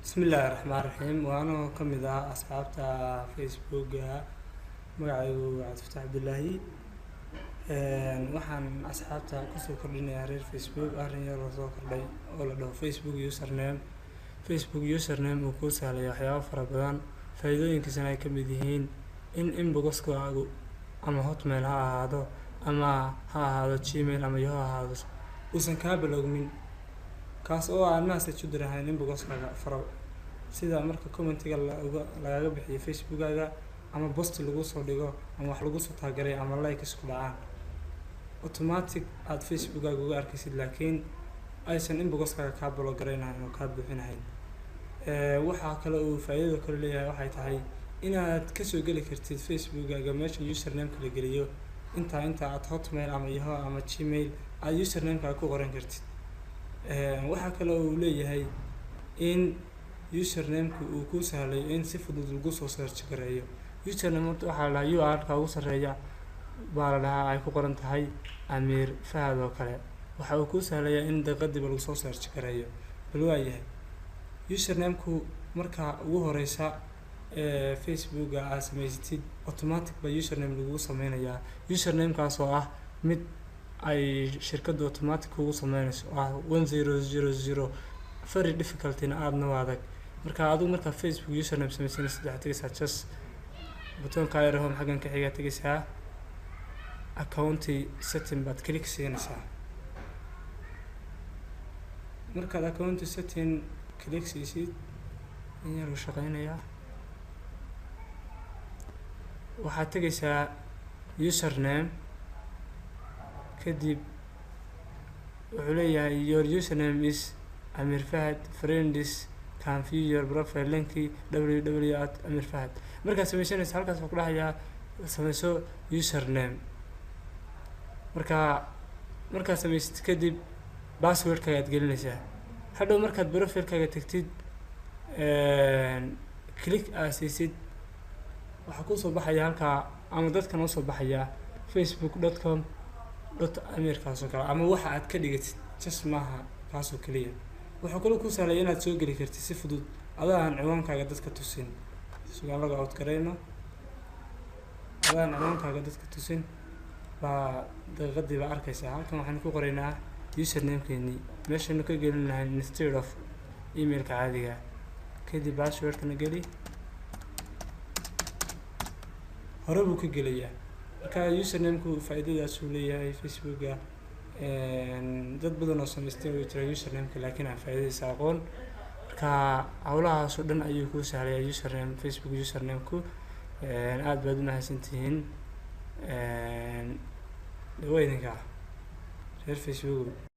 Bismillaahi Raxmaani Raxiim. Waa anoo ka mid ah asxaabta Facebooka. Magacaygu waa Cabdifataax Cabdilaahi. Waxaan asxaabta kusoo kordhinayaa reer Facebook arrin yar oo soo kordhay oo la dhaho Facebook username. Facebook username uu kuu sahlaya waxyaabo fara badan, faa'iidooyinkiisana ay ka mid yihiin in inbox-kaagu ama Hotmail ha ahaado ama ha ahaado Gmail ama Yahoo ha ahaado, uusan kaa block-min, kaas oo aan message u dirahayn inbox-kaaga fara, sida marka comment-iga lagaga bixiyo Facebookaga ama post lagu soo dhigo ama wax lagu soo taageeray ama like isku dhacaan, automatic aad Facebookaga uga arkaysid, laakiin aysan inbox-kaaga kaa block garaynahayn oo kaa buuxinahayn. Waxaa kale uu faa'iidada kale leeyahay waxay tahay inaad kasoo geli kartid Facebookaga meesha username-ka la geliyo, inta aad Hotmail ama Yahoo ama Gmail aad username-kaaga ku qoran kartid. Waxaa kale uu leeyahay in username-ku uu kuu sahlayo in si fudud lagu soo search gareeyo. Username horta waxaa la dhahaa URL-ka ugu sarreeya baa la dhahaa, ay ku qoran tahay Amiir Fahad oo kale. Waxa uu kuu sahlayaa in daqiiqadiiba lagu soo search gareeyo. Bal waayahay, username-ku marka ugu horeysa ee Facebooka aad samaysatid, automatic baa username lagugu sameynayaa, username-kaas oo ah mid ay shirkaddu automatic kugu sameynayso oo ah 1000, very difficulty-na aadna u adag. Marka adigu markaa Facebook username sameysanaysid, waxaad tegaysaa just button-ka yar home xaggan ka xigaa tegaysaa, account setting baad click siinaysaa. Markaad account setting click siisid, in yar uu shaqeynayaa, waxaad tegaysaa username. Kadib wuxuu leeyahay "Your username is Amir Fahad. Friends can view your profile link www@Amir Fahad." Markaad sameysanaysa, halkaas wuxuu ku dhahayaa sameyso username. Marka markaad sameysid kadib, password-kaaga aad gelinaysaa. Hadhow markaad profile-kaaga tagtid, click aad siisid, waxaa kusoo baxaya halkaa ama dadkan usoo baxaya facebook.com dot amiirkaas oo kale ama waxa aad ka dhigatid, just maaha kaasoo keliya. Wuxuu kaloo ku sahlaya inaad soo geli kartid si fudud adoo aan ciwaankaaga dadka tusin. Sugaan log out garayno. Adoo aan ciwaankaaga dadka tusin baa daqiiqadii baa arkaysaa. Halkan waxaan ku qoraynaa username-keenii meeshaynu ka gelin lahayn instead of emailka caadiga. Kadib password-kana geli, hore buu ka gelayaa. Marka username-ku faa'iidadaasuu leeyahay Facebooka. Dad badan oo samaystay way jira username-ka, laakiin aan faa'iidadiisa aqoon. Marka howlahaas oo dhan ayuu kuu sahlayaa username, Facebook username-ku. Aad baad u mahadsantihiin. Waa idinka reer Facebook.